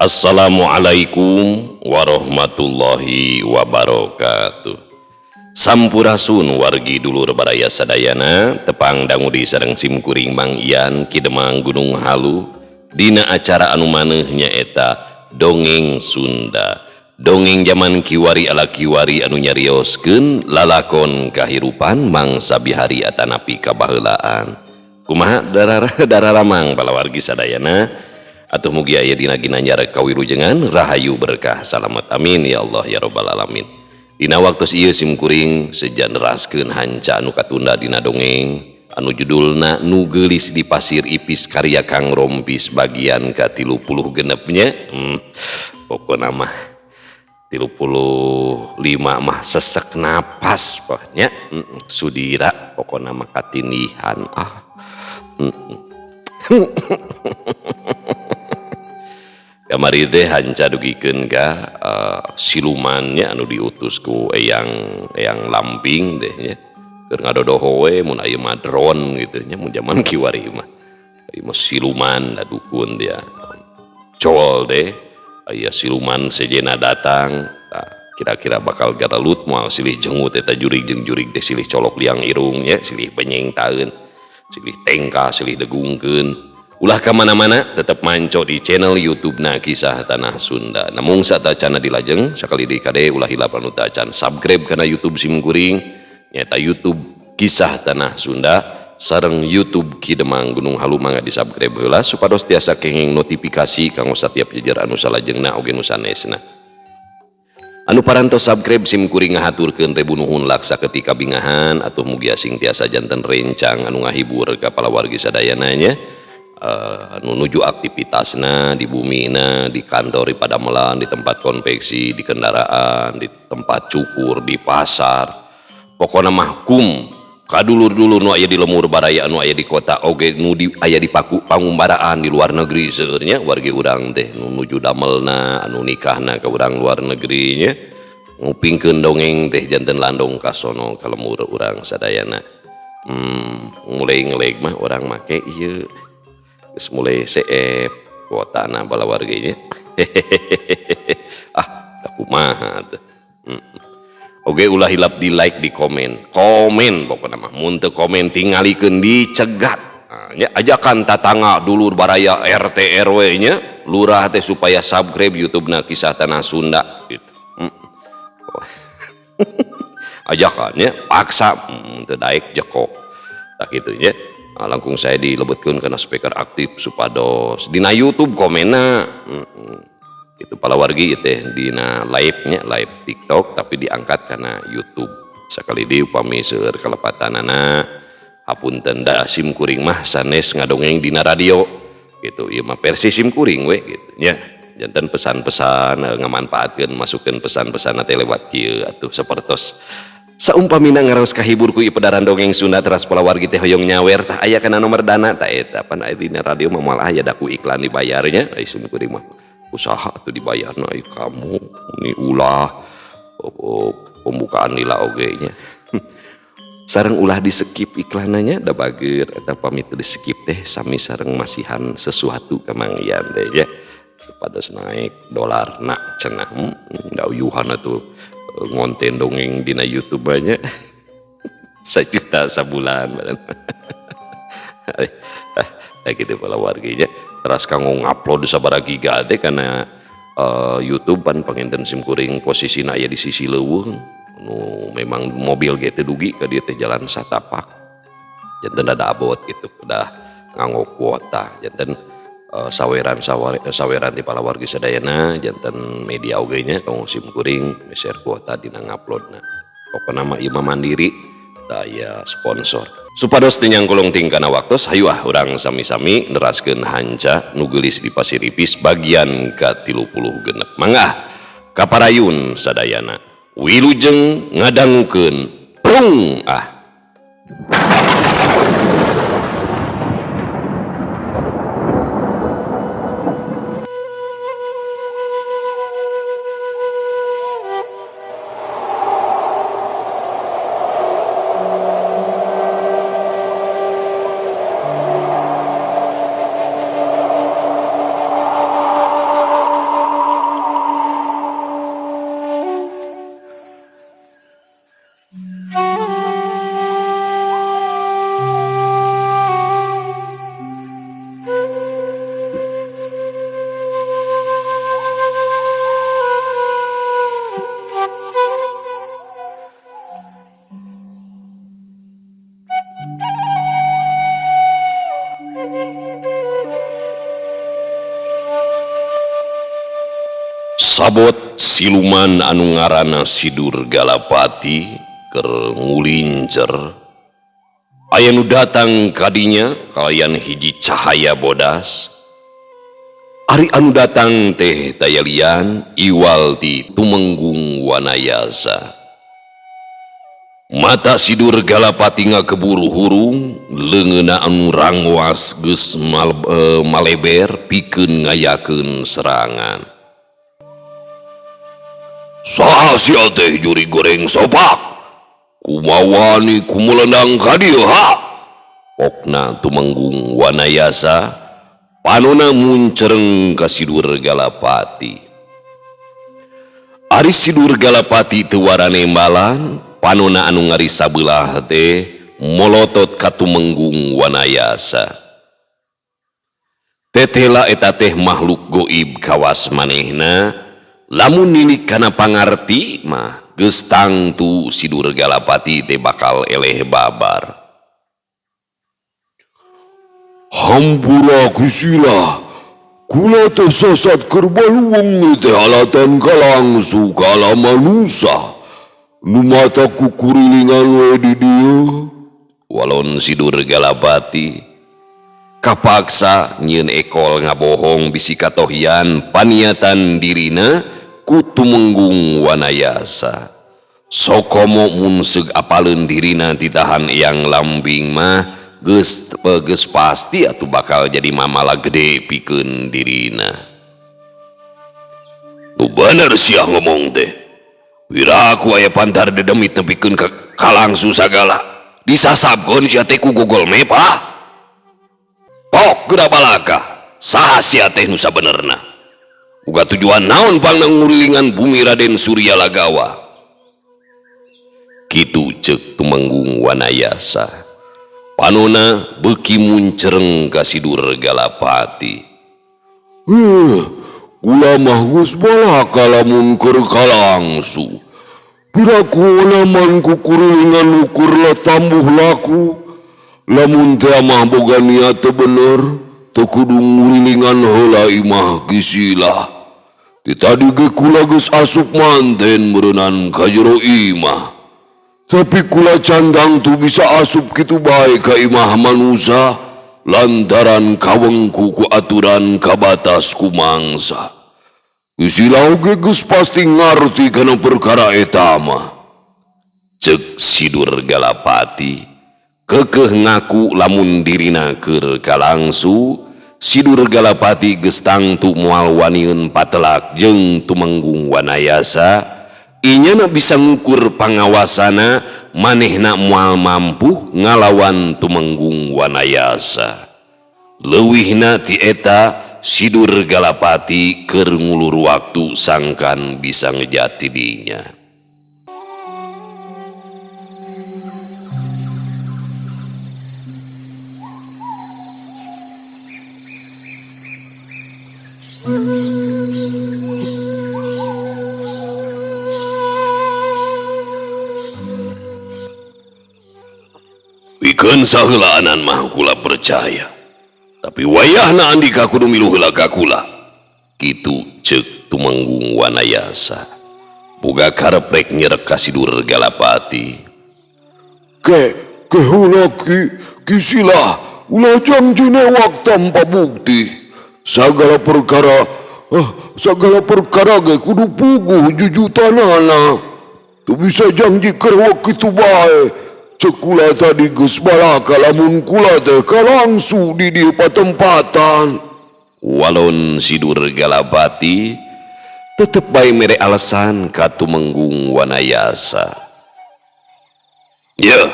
Assalamualaikum warahmatullahi wabarakatuh. Sampurasun wargi dulur baraya sadayana, tepang dangu di sareng simkuring Mang Ian Ki Demang Gunung Halu dina acara anu maneuh nyaeta Dongeng Sunda. Dongeng zaman kiwari ala kiwari anu nyarioskeun lalakon kahirupan mangsa bihari atanapi kabaheulaan. Kumaha dararamang balawargi sadayana? Atuh mugi aya dina ginanjar kawilujengan rahayu berkah salamet, amin ya Allah ya robbal alamin. Dina waktos ieu simkuring seja neraskeun hanca anu katunda dina dongeng anu judulna Nu Geulis di Pasir Ipis karya Kang Rompis bagian ka-36 nya. Pokona mah 35 mah sesek napas poknya. Sudira pokona mah katindihan ah. Kamari teh hanca dugikeun ka silumannya anu diutus ku eyang lamping teh nya. Keur ngadodoho we mun aya mah drone gitu nya, mun jaman kiwari mah. Ieu mah siluman da dukun dia. Col teh aya siluman sejenna datang, tah kira-kira bakal garalut moal silih jengut eta jurig jeung jurig teh silih colok liang irung nya, silih penyeng taeun, silih tengka, silih degungkeun. Ulah ka mana-mana, tetep manco di channel YouTube na Kisah Tanah Sunda. Namun satacana dilajeng sakali deui kade ulah hilap anu tacan subscribe kana YouTube simkuring nyaeta YouTube Kisah Tanah Sunda sareng YouTube Ki Demang Gunung Halu, mangga di subscribe heula supados tiasa kenging notifikasi kanggo satiap jejer anu salajengna oge nu sanesna. Anu parantos subscribe simkuring ngahaturkeun rebu nuhun laksa ketika bingahan atuh mugi asing tiasa janten rencang anu ngahibur ka palawargi sadayana nya. Anu nuju aktivitasna di bumina, di kantor, di padamelan, di tempat konveksi, di kendaraan, di tempat cukur, di pasar. Pokona mah kum kadulur-dulur nu aya di lemur baraya, anu aya di kota oge nu di, aya di paku pangumbaraan di luar negeri seueur nya wargi urang teh nu nuju damelna, anu nikahna ka urang luar negeri nya. Ngupingkeun dongeng teh janten landong kasono ka lemur urang sadayana. Mulai ngeleg mah urang make ieu. Geus mulai seep kuotana balawarginya. Ah, da kumaha teh. Oge ulah hilap di like, di komen. Komen pokona mah. Mun teu komen tingalikeun dicegat. Nah, nya ajakan tatangga dulur baraya RT RW nya, lurah teh supaya subscribe YouTube-na Kisah Tanah Sunda gitu. Ajakan nya paksa teu daek jekok. Tak kitu nya. Nah, langkung saya dilebetkeun kana speaker aktif supados dina YouTube komenna. Itu palawargi teh dina live-nya, live TikTok tapi diangkat kana YouTube. Sakali deui upami seueur kalepatanana hapunten da sim kuring mah sanes ngadongeng dina radio gitu. Ieu mah versi sim kuring we gitu nya. Janten pesan-pesan ngamanfaatkeun masukkeun pesan-pesan teh lewat kieu atuh sapertos saumpamina ngaraos kahibur ku ieu pedaran dongeng Sunda teras palawargi teh hoyong nyawer tah aya kana nomor dana tah eta pan aya dina radio mah moal aya da ku iklan dibayarnya ai sim kuring mah usaha atuh dibayarna ai kamu ni ulah pembukaan lila oge nya. Sareng ulah di skip iklananya da bager eta pamit di skip teh sami sareng masihan sesuatu ka Mang Ian teh nya supados naik dolarna cenah. Da uyuhan atuh ngonten dongeng dina YouTube banyak 1 juta sabulan badan. Nah, gitu pala warginya teras kanggo ngupload sabaraha giga teh kana YouTube pan panginten simkuring posisina aya di sisi leuweung nu memang mobil ge teu dugi ka dieu teh jalan satapak janten rada abot gitu udah nganggo kuota janten saweran saweran ti palawargi sadayana janten media oge nya kanggo simkuring meser kuota dina nguploadna. Pokona mah ieu mah mandiri daya sponsor. Supados teu nyangkulung tingkana waktos hayu ah urang sami-sami neraskeun hanca nu geulis di Pasir Ipis bagian ka-36. Mangga kaparayun sadayana. Wilujeng ngadangukeun prung ah. Sabot siluman anu ngaranna Si Durgalapati keur ngulincer. Aya nu datang kadinya kalayan hiji cahaya bodas. Ari anu datang teh daya lian iwal ti Tumenggung Wanayasa. Mata Si Durgalapati ngakeburu hurung, leungeunna anu rangwas geus maleber pikeun ngayakeun serangan. Saha sia teh juri goreng sopak? Kumawani kumulendang ka dieu ha? Pokna Tumenggung Wanayasa panona muncereng ka Si Durgalapati. Ari Si Durgalapati teu warane malan, panona anu ngari sabelah teh molotot ka Tumenggung Wanayasa. Tetela eta teh makhluk goib kawas manehna, lamun nilik kana pangarti mah geus tangtu Si Durgalapati teh bakal eleh babar. Hampura Kisila, kula teh sasat keur baluweung teh alatan kalangsu ka manusa. Nu mata kukurilingan we di dieu. Walon Si Durgalapati kapaksa nyieun ekol ngabohong bisi katohian paniatan dirina ku Tumenggung Wanayasa. Sokomo mun seug apaleun dirina ditahan Eyang Lambing mah geus pasti atuh bakal jadi mamala gede pikeun dirina. Nu bener sia ngomong teh. Piraku aya pantar dedemit nepikeun ka kalangsu sagala. Disasabkeun sia teh ku Google Map ah. Pok geura balaka. Saha sia teh nu sabenerna? Uga tujuan naon pangna ngurilingan bumi Raden Surya Lagawa? Kitu ceuk Tumenggung Wanayasa. Panona beuki muncereng ka Si Durgalapati. Kula mah geus balaka lamun keur kalangsu. Piraku laman kukurilingan ukur lah tambuh laku. Lamun teh mah boga niat teu bener, teu kudu ngurilingan heula imah Kisila. Ti tadi ge kula geus asup manten meureunnan ka jero imah. Tapi kula candang tu bisa asup kitu bae ka imah manusa lantaran kawengku ku aturan kabatas ku mangsa. Kisila oge geus pasti ngarti kana perkara eta mah. Ceuk Si Durgalapati keukeuh ngaku lamun dirina keur kalangsu. Si Durgalapati geus tangtu moal wanieun patelak jeung Tumenggung Wanayasa. Inyana bisa ngukur pangawasana, manehna moal mampu ngalawan Tumenggung Wanayasa. Leuwihna ti eta Si Durgalapati keur ngulur waktu sangkan bisa ngejati dinya. Pikeun saheulaanan mah kula percaya. Tapi wayahna andika kudu milu heula ka kula. Kitu ceuk Tumenggung Wanayasa. Boga karep rek nyerek ka Si Durgalapati. Ke heula Kisila ulah janji newak tanpa bukti. Sagala perkara ge kudu puguh jujutanana. Teu bisa janji keur kitu bae. Ceuk kula tadi geus balaka lamun kula teh kalangsu di dieu patempatan. Walon Si Durgalapati tetep bae mere alasan ka Tumenggung Wanayasa. Yeuh,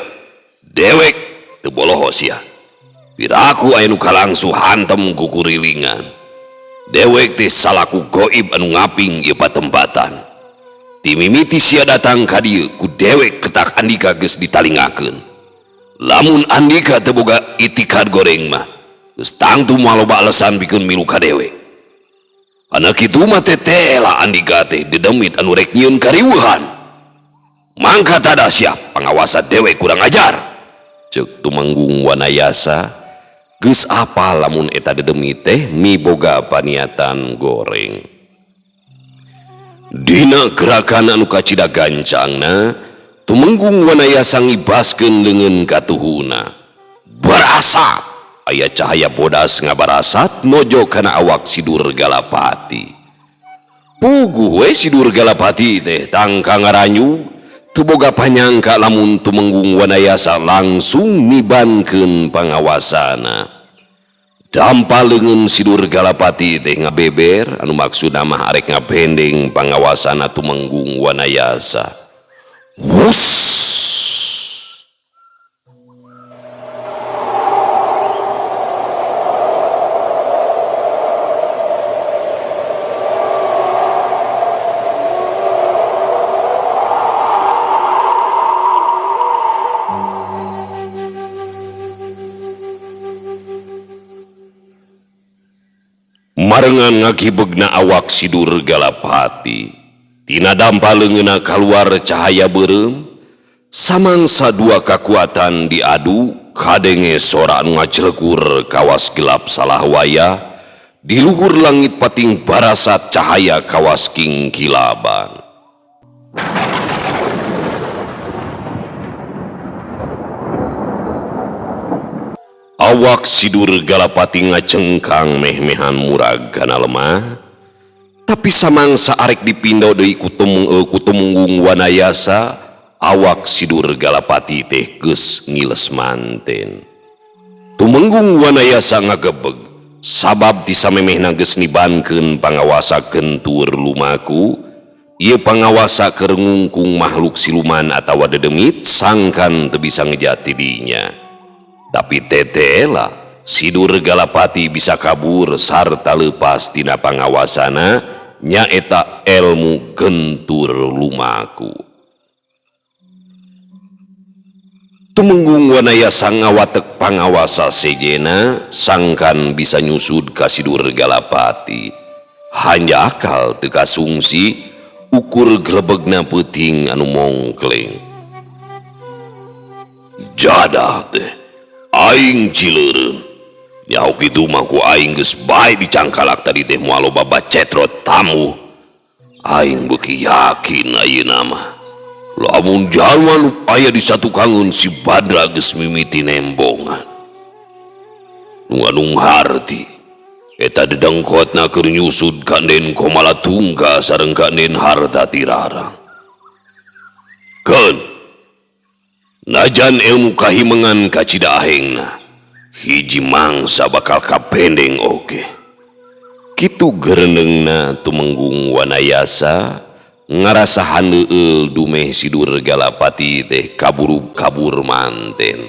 dewek teu boloho sia. Piraku aya nu kalangsu hantem ku kurilingan. Dewek teh salaku goib anu ngaping ieu patempatan. Timimiti sia datang ka dieu ku dewek ketak andika geus ditalingakeun. Lamun andika teu boga itikad goreng mah geus tangtu moal loba alasan pikeun milu ka dewek. Ana kitu mah tetela andika teh dedemit anu rek nyieun kariweuhan. Mangka tada sia pangawasa dewek kurang ajar. Ceuk Tumenggung Wanayasa geus apa lamun eta dedemit teh miboga paniatan goreng. Dina gerakan anu kacida gancangna, Tumenggung Wanayasa ngibaskeun leungeun katuhuna. Barasat aya cahaya bodas ngabarasat nojo kana awak si Durgalapati. Puguh we si Durgalapati teh tangka ngaranyu, teu boga panyangka lamun Tumenggung Wanayasa langsung nibankeun pangawasana. Dampa leungeun si Durgalapati teh ngabeber anu maksudna mah arek ngabendeng pangawasana Tumenggung Wanayasa. Wus! Marengan ngakibegna awak si Durgalapati. Tina dampa leungeunna kaluar cahaya beureum, samangsa dua kakuatan diadu, kadenge sora anu ngajelegur kawas gelap salah wayah, di luhur langit pating barasat cahaya kawas kingkilaban. Awak si Durgalapati ngacengkang meh-mehan murag kana lemah, tapi samangsa arek dipindo deui ku Tumenggung Wanayasa, awak si Durgalapati teh geus ngiles manten. Tumenggung Wanayasa ngagebeg sabab ti samemehna geus nibankeun pangawasa gentur lumaku, ieu pangawasa keur ngungkung makhluk siluman atawa dedemit sangkan teu bisa ngejati dinya. Tapi tetela si Durgalapati bisa kabur sarta leupas tina pangawasana nyaeta elmu gentur lumaku. Tumenggung Wanayasa ngawatek pangawasa sejena sangkan bisa nyusud ka si Durgalapati. Hanya akal teu kasungsi ukur grebegna peuting anu mongkleng. Jadah teh aing cileureun. Nyaho kitu mah ku aing geus bae dicangkalak tadi teh moal loba bacetrot tamu. Aing beuki yakin ayeuna mah. Lamun jalma nu aya di satukangeun si Badra geus mimiti nembongan. Nu ngadung harti eta dedengkotna keur nyusud ka Den Komalatungga sareng ka Den Hartatirarang. Keun najan ilmu kahimengan kacida ahengna, hiji mangsa bakal kapendeng oge. Kitu gerenengna Tumenggung Wanayasa ngarasa handeueul dumeh si Durgalapati teh kaburu-kabur manten.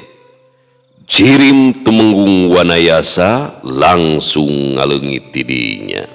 Jirim Tumenggung Wanayasa langsung ngaleungit ti dinya.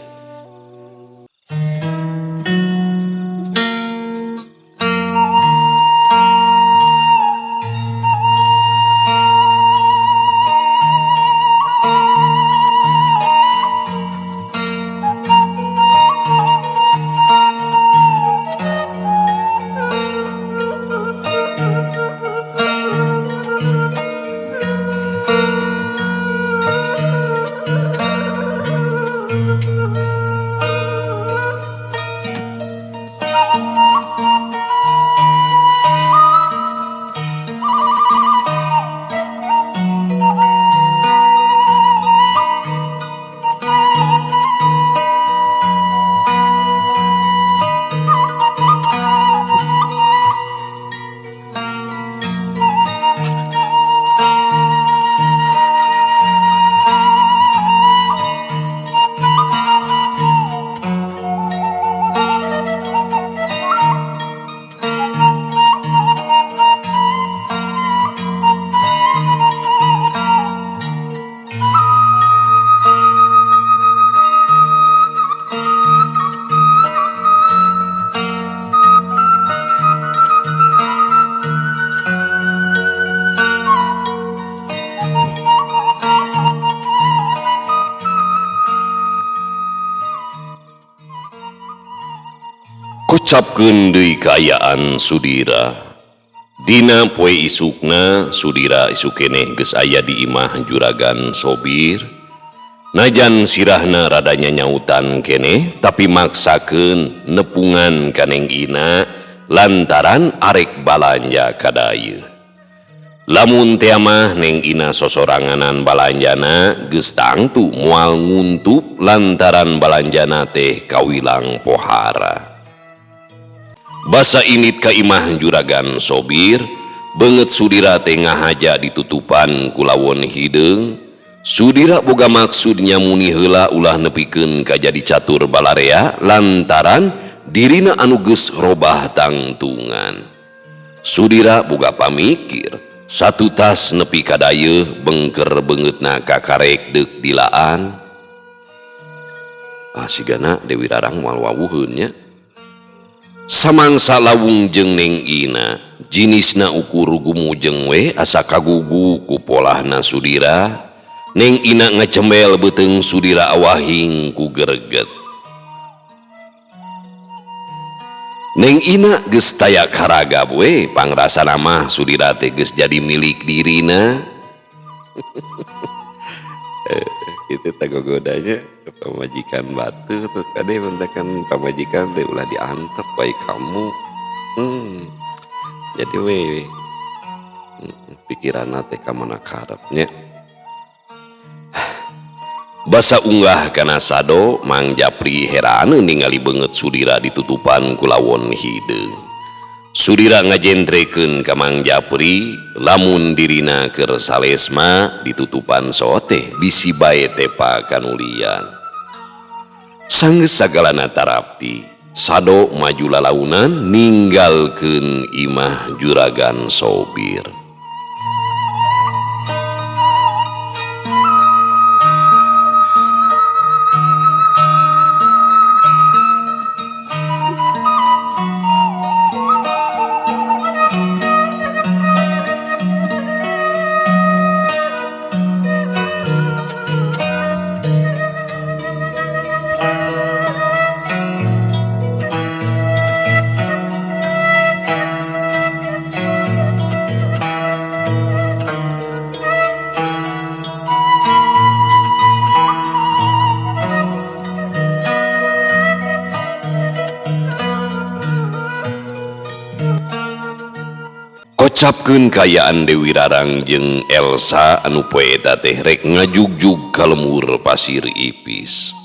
Kocapkeun deui kaayaan Sudira. Dina poe isukna Sudira isuk keneh geus aya di imah Juragan Sobir. Najan sirahna rada nyanyautan keneh tapi maksakeun nepungan ka Neng Ina lantaran arek balanja ka dayeuh. Lamun teh mah Neng Ina sosoranganan balanjana geus tangtu moal nguntup lantaran balanjana teh kawilang pohara. Basa init ka imah Juragan Sobir, beungeut Sudira teh ngahaja ditutupan ku lawon hideung. Sudira boga maksud nyamuni heula ulah nepikeun ka jadi catur balarea lantaran dirina anu geus robah tangtungan. Sudira boga pamikir, satu tas nepi ka dayeuh bengker beungeutna kakarek deuk dilaan. Ah sigana Dewi Rarang moal wawuheun nya. Samangsa lawung jeung Neng Ina, jinisna ukur gumujeng we asa kagugu ku polahna Sudira. Neng Ina ngacembel beuteung Sudira awahing ku greget. Neng Ina geus taya karagap we pangrasana mah Sudira teh geus jadi milik dirina. Itu teh gogodanya pamajikan batu tuh kade mentakan pamajikan teh ulah diantep bae kamu. Jadi we pikiranna teh ka mana karepnya. Basa unggah kana sado Mang Japri heraneun ningali beungeut Sudira ditutupan ku lawon hideung. Sudira ngajentrekeun ka Mang Japri lamun dirina keur salesma ditutupan sote bisi bae tepa kanulian. Sanggeus sagalana tarapti, sado maju lalaunan ninggalkeun imah Juragan Sobir. Kocapkeun kaayaan Dewi Rarang jeung Elsa anu poe eta teh rek ngajugjug ka lemur Pasir Ipis.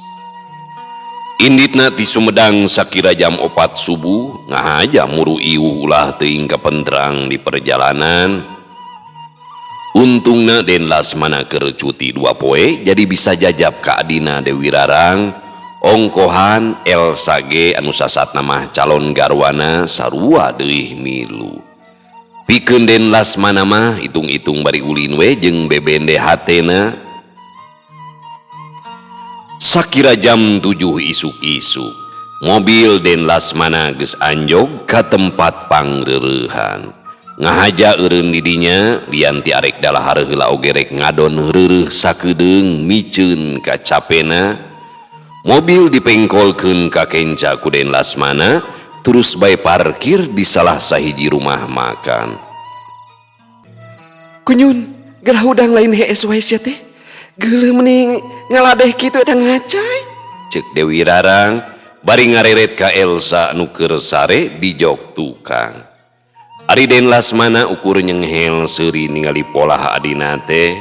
Inditna ti Sumedang sakira jam 4 subuh ngahaja muru iuh ulah teuing kapentrang di perjalanan. Untungna Den Lasmana keur cuti 2 poe jadi bisa jajab ka adina Dewi Rarang. Ongkohan Elsa ge anu sasatna mah calon garwana sarua deui milu. Pikeun Den Lasmana mah hitung-hitung bari ulin we jeung bebende hatena. Sakira jam 7 isuk-isuk, mobil Den Lasmana geus anjog ka tempat pangreurehan. Ngahaja eureun di dinya, lian ti arek dalahar heula oge rek ngadon reureuh sakedeung miceun ka capena. Mobil dipengkolkeun ka kenca ku Den Lasmana, terus bae parkir di salah sahiji rumah makan. Kunyun, gerah hudang lain hees wae sia teh. Geuleuh mending ngaladeh kitu eta ngacai. Ceuk Dewi Rarang bari ngareret ka Elsa nu keur sare di jok tukang. Ari Den Lasmana ukur nyenghel seuri ningali polah adina teh.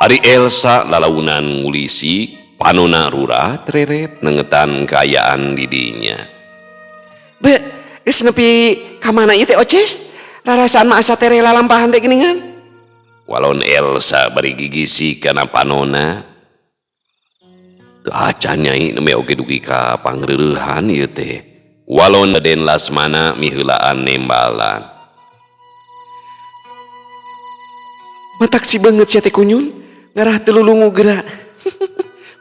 Ari Elsa lalaunan ngulisi, panona rurah treret nengetan kaayaan di dinya. Be, geus nepi ka mana ieu teh Oces? Rarasaan mah asa teh lalampahan teh geuningan. Walon Elsa bari gigisi kana panona. Teu acan nyai nembe oge dugi ka pangreurehan ieu teh. Walon Den Lasmana miheulaan nembalan. Matak si beungeut sia teh kunyun, ngarah teu lulungu geura.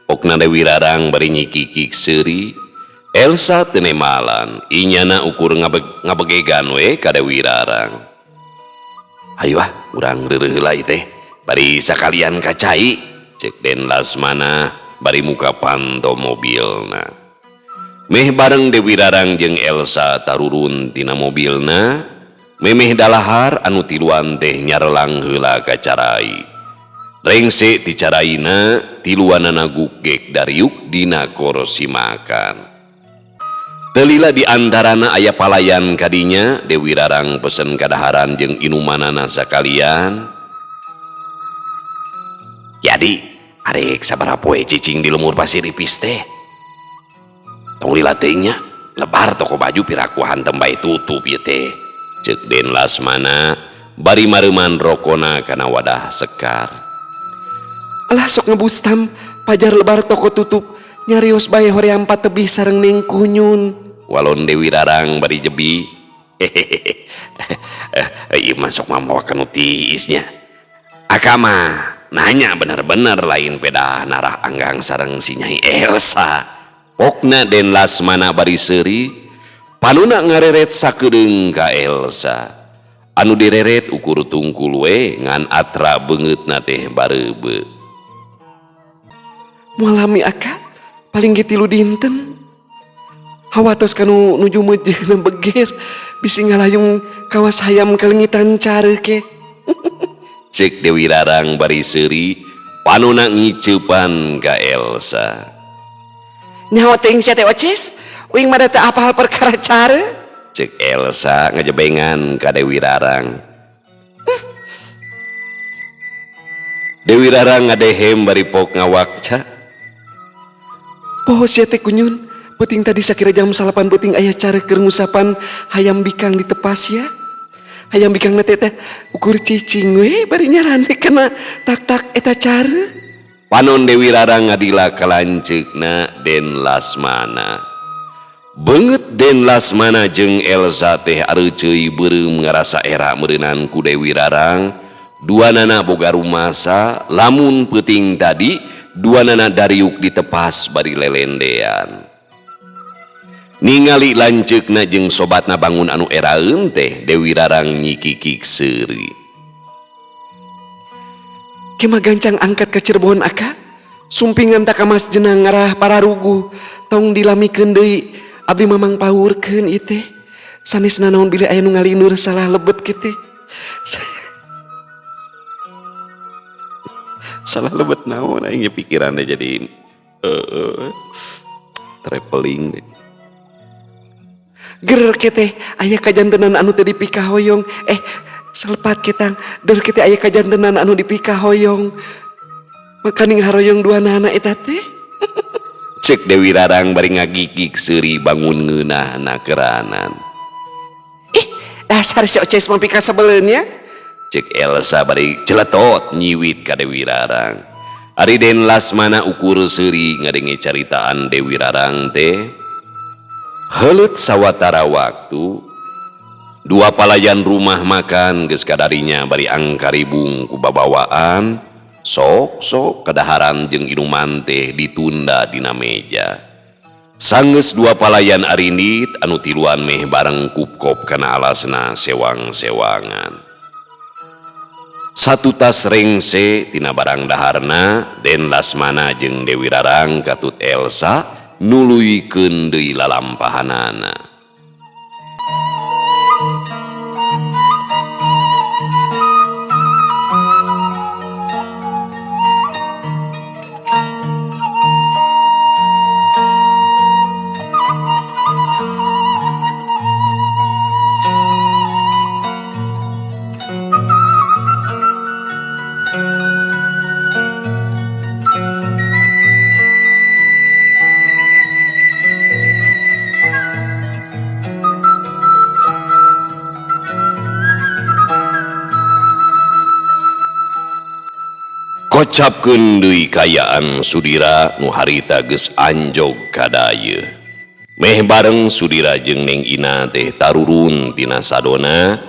Pokna Dewi Rarang bari nyikikik seuri. Elsa teu nembalan, inyana ukur ngabegegan we ka Dewi Rarang. Hayu ah, urang reureuh heula ieu teh, bari sakalian ka cai, ceuk Den Lasmana bari muka panto mobilna. Meh bareng Dewi Rarang jeung Elsa tarurun tina mobilna, memeh dalahar anu tiluan teh nyarelang heula ka carai. Rengse ti caraina tiluanana gugek dariuk dina korsi makan. Telila di antarana aya palayan kadinya Dewi Rarang pesen kadaharan jeung inumanana sakalian. Jadi arek sabaraha poe cicing di lemur Pasir Ipis teh. Tong lila teuing nya, lebar toko baju piraku hantem bae tutup ieu teh. Ceuk Den Lasmana bari mareuman rokona kana wadah sekar. Alah sok ngebustam pajar lebar toko tutup nyarios bae hoream patebih sareng Ning Kunyun. Walon Dewi Rarang bari jebi. Hehehe. Ieu mah sok mamawa kanu tiisnya. Akama nanya bener-bener lain peda narah anggang sareng si Nyai Elsa. Pokna Den Lasmana bari seuri, panuna ngareret sakedeung ka Elsa. Anu direret ukur tungkul we ngan atra beungeutna teh bareubeu. Moal lami aka, paling ge 3 dinten. Hawatos kanu nuju meujeuhna beger, bisi ngalayung kawas hayam kalengitan careuh ke. Ceuk Dewi Rarang bari seuri, panuna ngiceupan ka Elsa. Nyaho teuing sia teh Oces, uing mah da teu apal perkara care. Ceuk Elsa ngajebengan ka Dewi Rarang. Dewi Rarang ngadehem bari pok ngawakca. Poho sia teh Kunyun, peuting tadi sakira jam 9 peuting aya care keur ngusapan hayam bikang di tepas ya. Hayam bikang teh teh ukur cicing we bari nyarande kana tak-tak eta care. Panon Dewi Rarang ngadila kalanceukna Den Lasmana. Beungeut Den Lasmana jeung Elsa teh areuceuy beureum ngarasa era meureunan ku Dewi Rarang. Duanana boga rumasa lamun peuting tadi duanana dariuk ditepas bari lelendean. Ningali lanceukna jeung sobatna bangun anu eraeun teh Dewi Rarang nyikikik seuri. Kema gancang angkat ke Cirebon aka, sumpingan tak kamas jenang ngarah pararugu, tong dilamikeun deui, abdi mamang paurkeun ieu teh. Sanes nanaon bilih aya nu ngalindur salah lebet kitu. Salah lebet naon aing pikiran teh jadi traveling deh. Ger kete aya kajantenan anu teu dipikahoyong, selepat ketang der kete aya kajantenan anu dipikahoyong. Makaning haroyong dua nana eta teh. Cek Dewi Rarang bari ngagigig seuri bangun ngeunahna keranan. Ih, dasar si Oces mah pikasebeleun nya. Cek Elsa bari celetot nyiwit ka Dewi Rarang. Ari Den Lasmana ukur seuri ngadenge caritaan Dewi Rarang teh. Heuleut sawatara waktu, dua palayan rumah makan geus kadarinya bari angkaribung ku babawaan, sok-sok kadaharan jeung inuman teh ditunda dina meja. Sanggeus dua palayan arindit anu tiluan meh bareng kupkop kana alasna sewang-sewangan. Satu tas rengse tina barang daharna, Den Lasmana jeung Dewi Rarang katut Elsa nuluykeun deui lalampahanana. Kocapkeun deui kayaan Sudira nu harita geus anjog ka dayeuh. Meh bareng Sudira jeung Neng Ina teh tarurun tina sadona,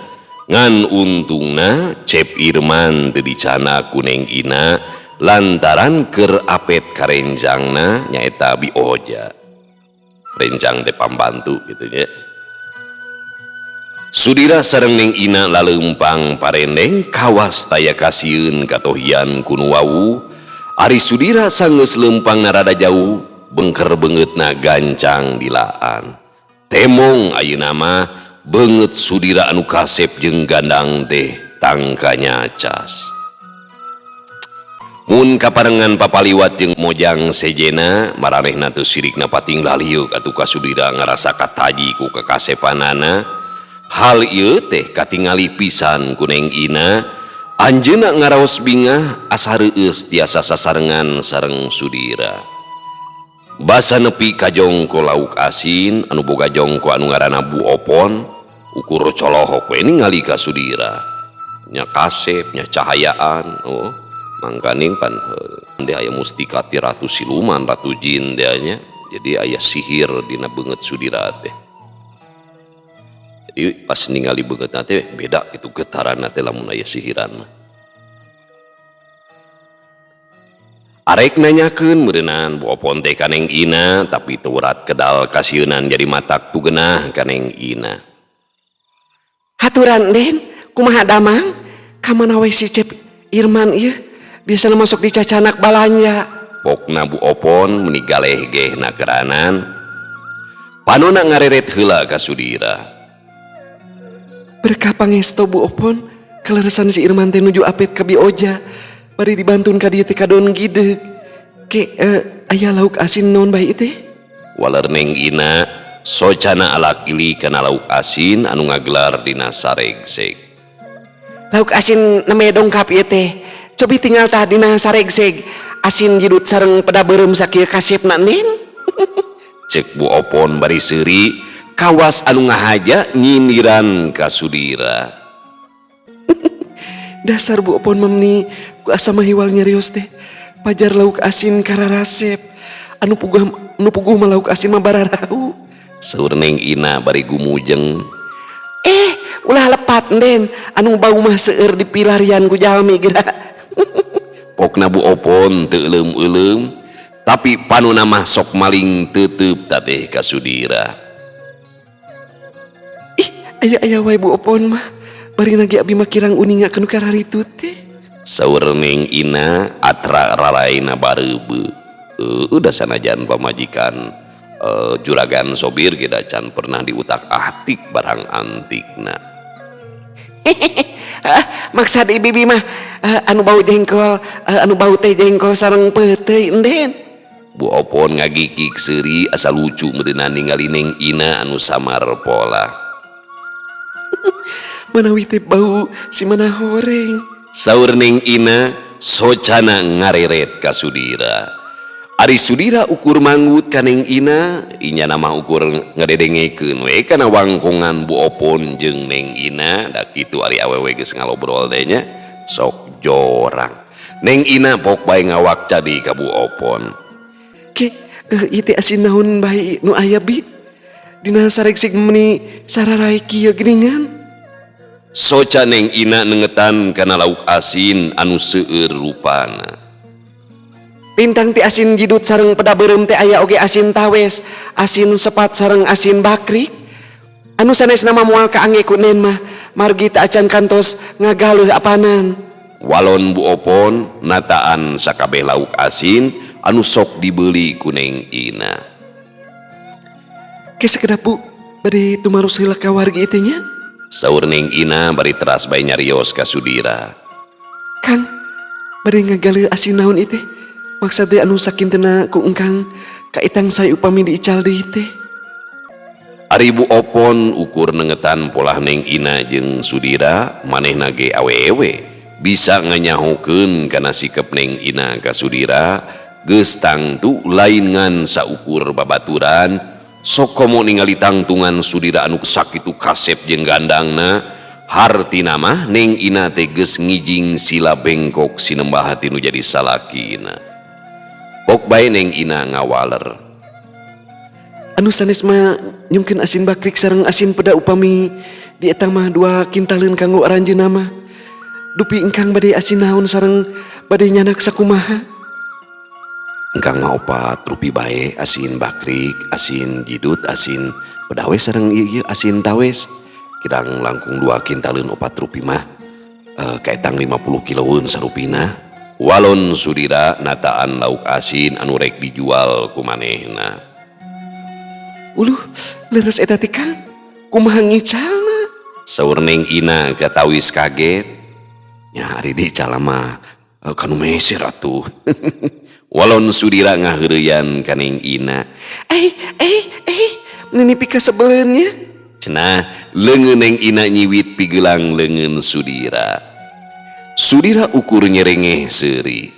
ngan untungna Cep Irman teu dicana ku Neng Ina lantaran keur apet karenjangna nyaeta Bi Oja. Rencang teh pambantu kitu nya. Sudira sareng Neng Ina laleumpang parendeng kawas taya kasieun katohian ku nu wawuh. Ari Sudira sanggeus leumpang rada jauh, bengker beungeutna gancang dilaan. Temong ayeuna mah beungeut Sudira anu kasep jeung gandang teh tangkanya cas. Mun kaparengan papaliwat jeung mojang sejena maranehna teu sirikna pating laliuk atuh ka Sudira ngarasa kataji ku kakasepanana. Hal ieu teh katingali pisan ku Neng Ina. Anjeunna ngaraos bingah asa reueus tiasa sasarengan sareng Sudira. Basa nepi ka jongko lauk asin anu boga jongko anu ngaranna Bu Opon ukur colohok we ningali ka Sudira. Nya kasep nya cahayaan oh. Mangkaning pan teh aya mustika ti ratu siluman ratu jin teh nya. Jadi aya sihir dina beungeut Sudira teh. Jadi pas ningali beungeutna teh beda kitu getaranna teh lamun aya sihiran mah. Arek nanyakeun meureunnan Bu Opon teh ka Neng Ina tapi teu urat kedal kasieunan jadi matak tu geunah ka Neng Ina. Haturan Den, kumaha damang? Ka mana we si Cep Irman ieu? Biasana masuk di cacanak balanja. Pokna Bu Opon meni galeh gehna keranan. Panona ngareret heula ka Sudira. Berkah pangesto Bu Opon, kaleresan si Irman teh nuju apet ka Bioja. Bari dibantun ka dieu teh ka Don Gideug. Ke aya lauk asin naon bae teh? Waler Neng Ina socana alak ili kana lauk asin anu ngagelar dina saregseg. Lauk asin nembe dongkap ieu teh. Cobi tinggal tah dina saregseg asin jidut sareng peda beureum sakieu kasepna Nen. Cek Bu Opon bari seuri kawas anu ngahaja nyindiran ka Sudira. Dasar Bu Opon mamni ku asa mah hiwal nyarios teh pajar lauk asin kararasep anu puguh mah lauk asin mah bararau. Saur Neng Ina bari gumujeng. Ulah lepat Den anu bau mah seueur dipilarian ku jalmi geura. Pokna Bu Opon teu euleum-euleum tapi panuna mah sok maling teuteup tateh ka Sudira. Ih, aya-aya wae Bu Opon mah bari nage abi mah kirang uninga kana kararitu teh. Saur Neng Ina atra raraina bareubeuh. Udah sanajan pamajikan juragan sobir ge da can pernah diutak-atik barang antikna. Maksad bibi mah anu bau jengkol, anu bau teh jengkol sareng peuteuy Enden. Bu Opon ngagigik seuri asa lucu meureunna ningali Neng Ina anu samar pola. Manawi teh bau si mana horeng. Saur Neng Ina socana ngareret ka Sudira. Ari Sudira ukur manggut ka Neng Ina, inya mah ukur ngadedengekeun we kana wangkongan Bu Opon jeung Neng Ina. Da kitu ari awewe geus ngalobrol teh nya sok jorang. Neng Ina pok bae ngawak cadi ka Bu Opon. Ke ieu teh asin naon bae nu aya bi? Dina saregseg meuni sararae kieu geuningan. Soca Neng Ina nengetan kana lauk asin anu seueur rupana. Lintang ti asin jidut sareng peda beureum teh aya oge asin tawes, asin sepat sareng asin bakrik. Anu sanesna mah moal kaangge ku Nen mah, margi teu acan kantos ngagaleuh apanan. Walon Bu Opon nataan sakabeh lauk asin anu sok dibeuli ku Neng Ina. Ke sakedap Bu, bade tumaros heula ka wargi teh nya. Saur Neng Ina bari teras bae nyarios ka Sudira. Kang, bade ngagaleuh asin naon ieu teh? Maksad teh anu sakintena ku engkang kaitang sae upami diical deui teh. Ari Bu Opon ukur nengetan polah Neng Ina jeung Sudira manehna ge awewe bisa nganyahokeun kana sikep Neng Ina ka Sudira geus tangtu lain ngan saukur babaturan sok komo ningali tangtungan Sudira anu sakitu kasep jeung gandangna hartina mah Neng Ina teh geus ngijing sila bengkok sinembah tinu jadi salakina. Pok bae Neng Ina ngawaler. Anu sanes mah nyungkeun asin bakrik sareng asin peda upami di eta mah dua kintaleun kanggo aranjeunna mah. Dupi engkang bade asin naon sareng bade nyanak sakumaha? Engkang mah opat rupi bae asin bakrik, asin jidut, asin peda we sareng ieu asin tawes. Kirang langkung dua kintaleun opat rupi mah kaetang 50 kiloeun sarupina. Walon Sudira nataan lauk asin anu rek dijual ku manehna. Uluh, leres eta teh Kang. Kumaha ngicalna? Saur Neng Ina katawis kaget. Nya ari dical mah Kanu meser atuh. Walon Sudira ngaheureyan ka Neng Ina. Eh eh eh nini pikasebeleun nya. Cenah leungeun Neng Ina nyiwit pigelang leungeun Sudira. Sudira ukur nyerengeh seuri.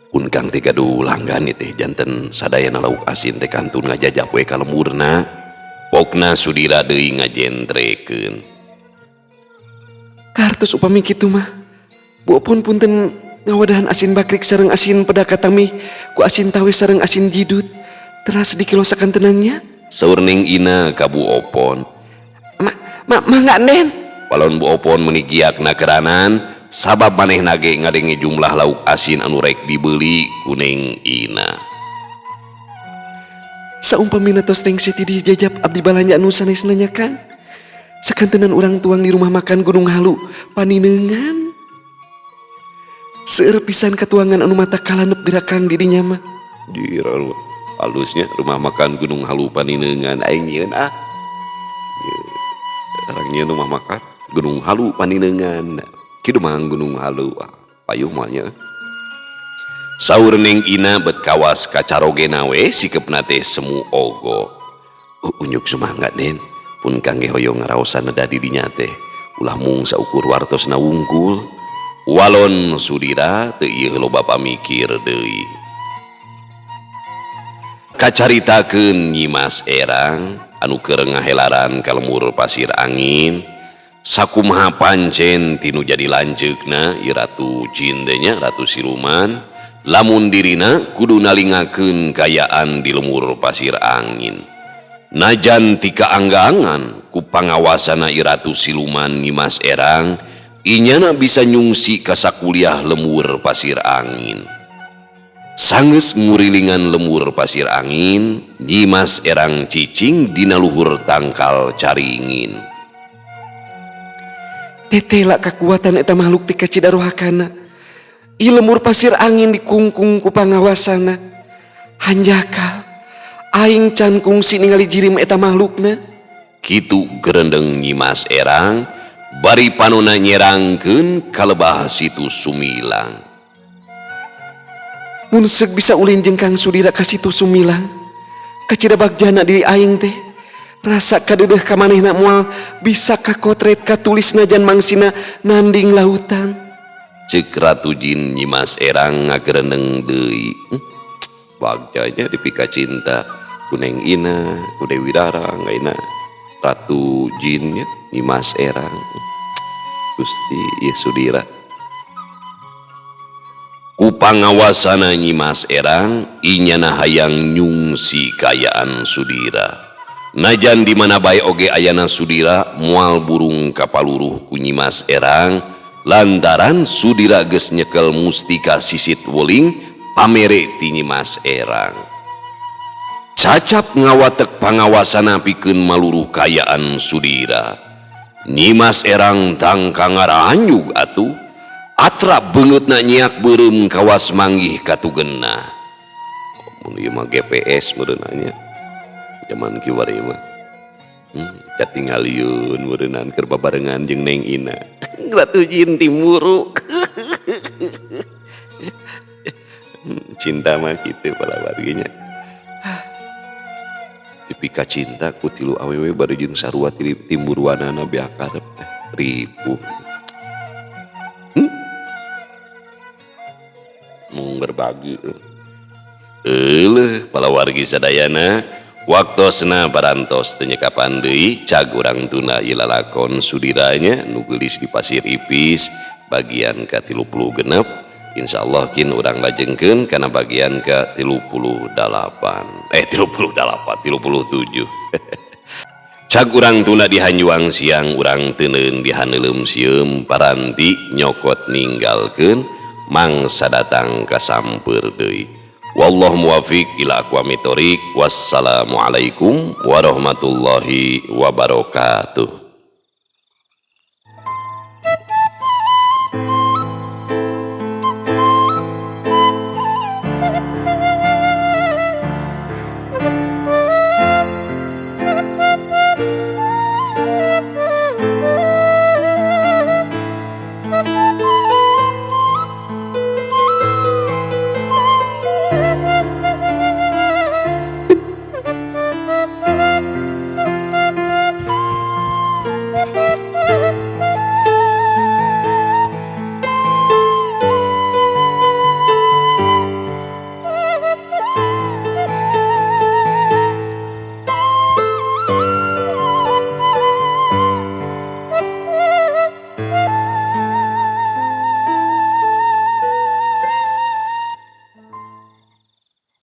Pun Kang teh gaduh langgan teh janten sadayana lauk asin teh kantun ngajajap we ka lemurna. Pokna Sudira deui ngajentrekeun. Kartos upami kitu mah. Bu Opon punten ngawadahan asin bakrik sareng asin peda katami ku asin tawe sareng asin jidut. Teras dikilo sakantenannya. Saur Neng Ina ka Bu Opon. Ma ma mangga Nden. Walon Bu Opon meuni giakna keranan sabab manehna ge ngadenge jumlah lauk asin anu rek dibeli ku Neng Ina. Saumpamina tos Neng Siti dijajap abdi balanja anu sanesna nya Kang. Sakantenan urang tuang di rumah makan Gunung Halu paninengan. Seueur pisan katuangan anu mata kalanep gerakan di dinya mah. Jir, halusnya rumah makan Gunung Halu paninengan aing nyieun ah. Orang nyieun rumah makan Gunung Halu paninengan. Kitu mah Gunung Halu ah, payuh mah nya. Saur Neng Ina bet kawas kacarogena we sikepna teh semu ogo. Oh, unjuk sumangga Den. Pun Kang ge hoyong ngaraosan neda di dinya teh. Ulah mung saukur wartosna wungkul. Walon Sudira teu ieu loba pamikir deui. Kacaritakeun Nyimas Erang anu keur ngahelaran ka lemur pasir angin. Sakumaha pancen tinu jadi lanceukna ieu Ratu Jin teh nya, Ratu Siluman. Lamun dirina kudu nalingakeun kayaan di lemur pasir angin. Najan ti kaanggaangan ku pangawasana ieu Ratu Siluman Nyimas Erang, inyana bisa nyungsi ka sakuliah lemur pasir angin. Sanggeus ngurilingan lemur pasir angin, Nyimas Erang cicing dina luhur tangkal caringin. Tetela kakuatan eta makhluk ti kacidarohakana. Ieu lemur pasir angin dikungkung ku pangawasana. Hanjakal aing can kungsi ningali jirim eta makhlukna. Kitu gerendeng Nyimas Erang bari panona nyerangkeun kalebah situ Sumilang. Mun seuk bisa ulin jeung Kang Sudira ka situ Sumilang. Kacida bagjana diri aing teh. Rasa kadeudeuh ka manehna moal bisa kakotret katulis najan mangsina nanding lautan. Ceuk Ratu Jin Nyimas Erang ngagerendeng deui. Bagjanya dipika cinta ku Neng Ina, ku Dewi Rara, ngaina Ratu Jin nya Nyimas Erang. Gusti ieu Sudira. Ku pangawasana Nyimas Erang inyana hayang nyungsi kayaan Sudira. Najan di mana bae oge ayana Sudira moal burung kapaluruh ku Nyimas Erang lantaran Sudira geus nyekel mustika sisit weling pamere ti Nyimas Erang. Cacap ngawatek pangawasana pikeun maluruh kayaan Sudira. Nyimas Erang tangka ngaranjug atuh. Atra beungeutna nyiak beureum kawas manggih katugenna. Mun ieu mah GPS meureunna nya. Zaman kiwari mah. Katingalieun meureunnan keur babarengan jeung Neng Ina. Ratu Jin Timuru. Cinta mah kitu palawarginya. Tipika cinta ku tilu awewe bari jeung sarua timburuanana beak karep teh ripuh. Mung berbagi. Euleuh palawargi sadayana waktosna parantos teu nyekapan deui cag urang tuna ieu lalakon Sudiranya nu geulis di Pasir Ipis bagian ka-36. Insyaallah kin urang lajengkeun kana bagian ka-38. 38, 37. Cag urang tuna dihanjuang siang urang teuneun dihaneuleum sieum paranti nyokot ninggalkeun mangsa datang kasampeur deui. Wallahu muwafiq ila aqwamit thoriq. Wassalamualaikum warahmatullahi wabarakatuh.